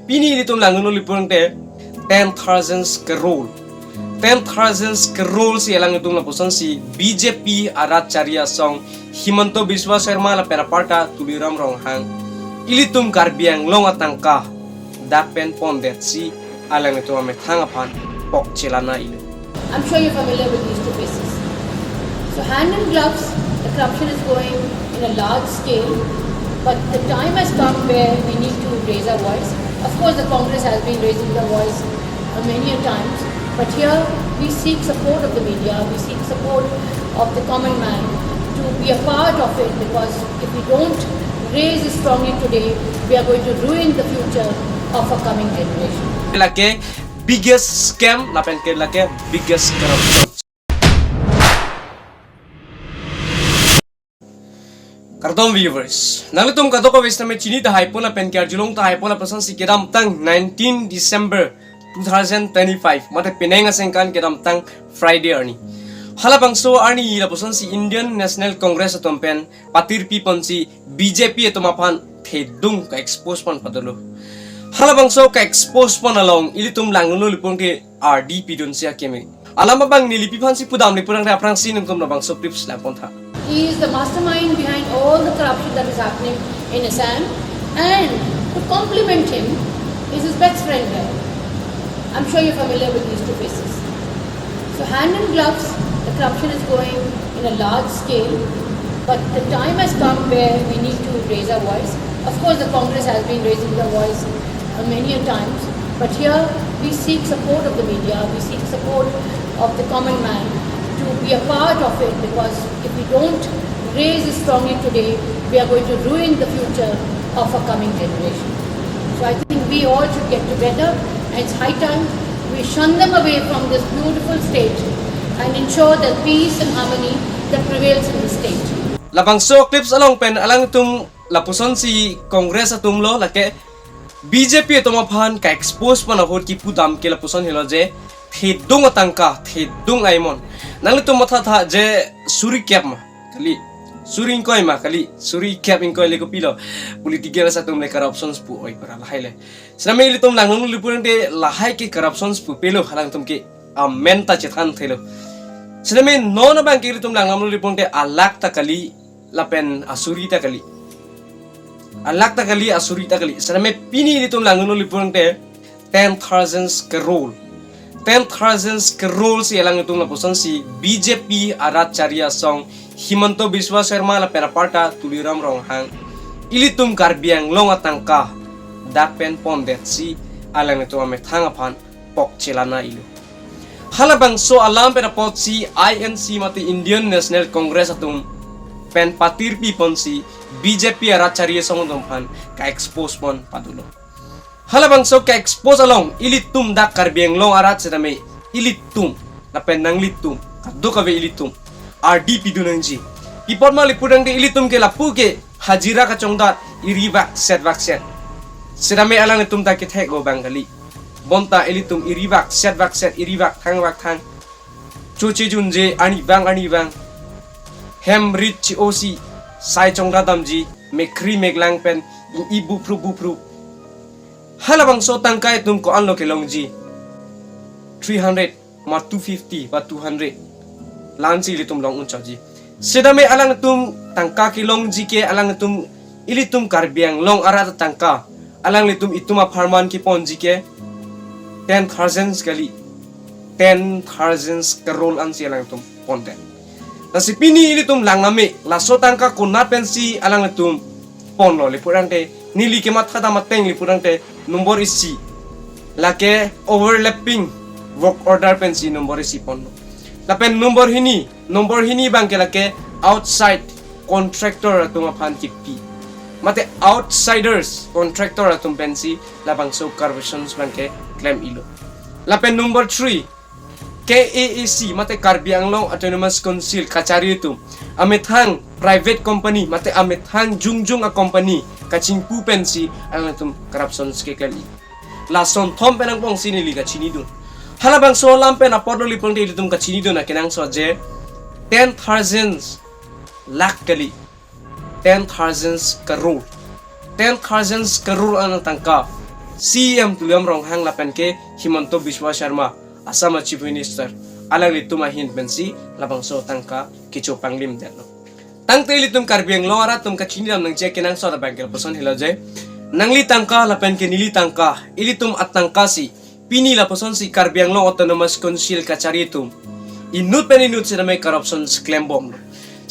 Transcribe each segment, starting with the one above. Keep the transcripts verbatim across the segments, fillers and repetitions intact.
Pini ilitum langdunlo lapu tangte ten thousand crore. Ten thousand crore si alanglitum lapuson si B J P arat chari asong Himanta Biswa Sarma lapen aparta Tuliram Ronghang ilitum Karbi Anglong atangka dak pen pondet si alanglitum amethang aphan pok chelana ilo. I'm sure you're familiar with these two faces. So hand in gloves, the corruption is going in a large scale, but the time has come where we need to raise our voice. Of course, the Congress has been raising their voice uh, many a times, but here we seek support of the media, we seek support of the common man to be a part of it, because if we don't raise it strongly today, we are going to ruin the future of our coming generation. Lake biggest scam lapen ke lake biggest corruption. Kardom viewers, nanglitum kadokave sitame chini tahai pon lapen ke arjulong tahai pon lapuson si kedamtang nineteen December two thousand twenty-five mate penang asengkan kedamtang Friday arni. Halabangso arni lapuson si Indian National Congress atum pen patirpi ponsi B J P atum aphan thedung ka-expose pon padolo. Halabangso ka-expose pon along ilitum langdunlo lapu tangte ardi pidun si akeme. Alam abang neli pi aphansi pudam lapu tangte aphrangsi nangtum labangso clips lang pon tha. He is the mastermind behind all the corruption that is happening in Assam, and to complement him is his best friend here. I'm sure you're familiar with these two faces. So hand in gloves, the corruption is going in a large scale, but the time has come where we need to raise our voice. Of course, the Congress has been raising their voice uh, many a times, but here we seek support of the media, we seek support of the common man to be a part of it, because if we don't raise it strongly today, we are going to ruin the future of our coming generation. So I think we all should get together, and it's high time we shun them away from this beautiful state and ensure that peace and harmony that prevails in the state. Labangso clips along pen alangtum lapuson si Congress atum lo lake B J P atum aphan ka-expose pon ahut kipudam ke lapuson helo je thedung atangka, thedung aimon. Nanglitum matha tha je suri kep ma kali, suri ingkoi ma kali, suri kep ingkoi le kopilo, political atum le corruptions pu oi para lahai le. Sitame ilitum langdunlo lapu tangte lahai ke corruptions pu pelo, halangtum ke amen ta chethan thelo. Sitame non abang ke ilitum langdunlo lapu tangte alakh ta kali lapen asuri ta kali. Alakh ta kali, asuri ta kali. Sitame pini ilitum langdunlo lapu tangte ten thousand crore. Ten thousand crore si alanglitum lapuson si B J P arat chari asong Himanta Biswa Sarma lapen aparta Tuliram Ronghang ilitum Karbi Anglong atangka dak pen pondet si alanglitum amethang aphan pok chelana ilo. Halabangso alam pen apotsi I N C mate Indian National Congress atum pen patirpi ponsi B J P arat chari asong atum aphan ka-expose pon padolo. Halabangso ka-expose along ilitum dak Karbi Anglong arat sitame ilitum lapen nanglitum kadokave ilitum ardi pidun nangji. Pi apot ma lapu tangte ilitum ke lapu ke hajira kachongdat iri vak set vak set. Sitame alanglitum ta kethek-o abang kali. Bonta ilitum iri vak set vak set, iri vak thang vak thang, choche junje arnivang arnivang, hem rit che-osi, sai chongdat damji, mekhri meklang pen ing-i buphrup buphrup. Halabangso tangka itum ko-anlo kelongji? Three hundred ma two fifty ba two hundred, la-ansi ilitum long un chotji. Sitame alangtum tangka kelongji ke alangtum, ilitum Karbi Anglong arat tangka, alanglitum itum apharman keponji ke ten thousands kali, ten thousands crore ansi alangtum pondet. Lasi pini ilitum lang name, laso tangka konat pensi alanglitum ponlo lapu tangte, neli kematha dam ateng lapu tangte number isi, lake overlapping work order pensi number isi ponlo. Lapen number hini, number hini abang ke lake outside contractor atum aphan kipi, mate outsiders contractor atum pensi labangso corruptions abang ke klem-ilo. Lapen number three, K A A C mate Karbi Anglong Autonomous Council kachari atum amethang private company mate amethang jongjong a-company kachingpu pensi alangtum corruptions keklem-i. Lason thom pen angbongsi neli kachinidun. Halabangso alam pen apotlo lapu tangte ilitum kachinidun akenangsot je ten thousands lakh kali, ten thousands crore. Ten thousands crore an tangka C E M Tuliram Ronghang lapen ke Himanta Biswa Sarma, Assam Chief Minister, alanglitum ahin pensi labangso tangka kecho panglim detlo. Tangte ilitum Karbi Anglong arat atum kachinidam nangji akenangsot abang ke lapuson helo je, nangli tangka lapen ke neli tangka, ilitum atangka si pini lapuson si Karbi Anglong Autonomous Council kachari atum inut pen inut sitame corruption keklem bomlo.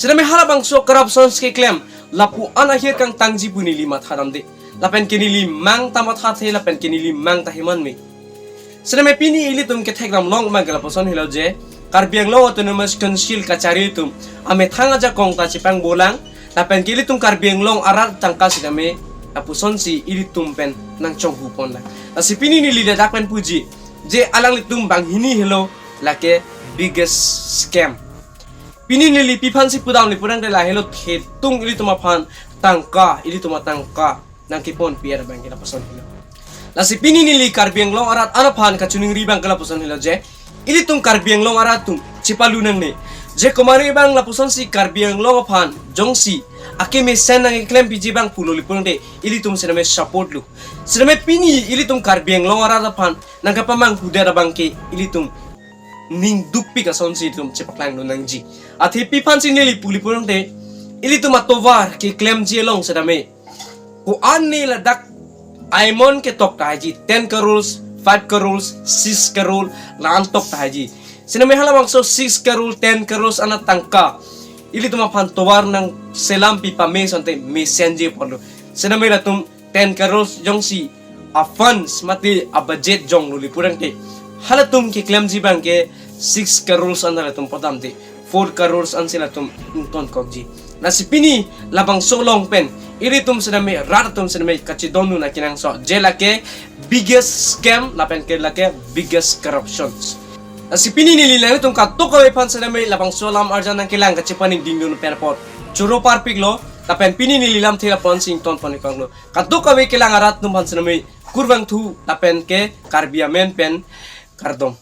Sitame halabangso corruption keklem lapu-an ahir kangtangji pu neli mathadamde. Lapen ke neli mang ta mathathe lapen ke neli mang ta heman me. Sitame pini ilitum kethekdam long abang ke lapuson helo je, Karbi Anglong Autonomous Council kachari atum amethang ajakong ta chepangbolang, lapen ke ilitum Karbi Anglong arat tangka sitame lapuson si ilitum pen nangchonghu ponlang. Lasi pini neli ladak pen puji je alanglitum banghini helo lake biggest scam. Pini neli pi aphan si pudam le pudam de, lahelo thetung ilitum aphan tangka, ilitum atangka nangkepon pi abang ke lapuson helo. Lasi pini neli Karbi Anglong arat an aphan kachiningri abang ke lapuson helo je, ilitum Karbi Anglong arat atum chepalu nangne. Je komat abang lapuson si Karbi Anglong aphan jongsi akemesen nangkeklem piji abang pulo le pudam de, ilitum sitame support lo. Sitame pini ilitum Karbi Anglong arat aphan nangkepamanghu det abang ke ilitum ning dukpik asonsi ilitum chepaklanglo nangji. Athe pi aphan si neli pu le pudam de, ilitum atovar keklemji along sitame ko-an ne ladak aimon ketok tahai ji, ten crores, five crores, six crore, la-an tok tahai ji. Sitame halabangso six crore, ten crores an atangka ilitum aphan tovar nangselam pi pame asonte mesenji ponlo. Sitame latum ten crores jongsi a funds mate a budget jonglo le pudam de, halatum keklemji abang ke six crores an halatum podam de, four crores ansi latum ingtonkokji. Lasi pini labangso along pen ilitum sitame, rat atum sitame kachedondun akenangsot je lake biggest scam lapen ke lake biggest corruptions. Lasi pini neli nanglitum kadokave aphan sitame labangso alam arjan nangkelang kachepaningdingdun pen apot choro parpiklo, lapen pini neli lamthe la-an si ington pon-iklo. Kadokave kelang arat atum aphan sitame kurvangthu lapen ke Karbi amen pen kardom.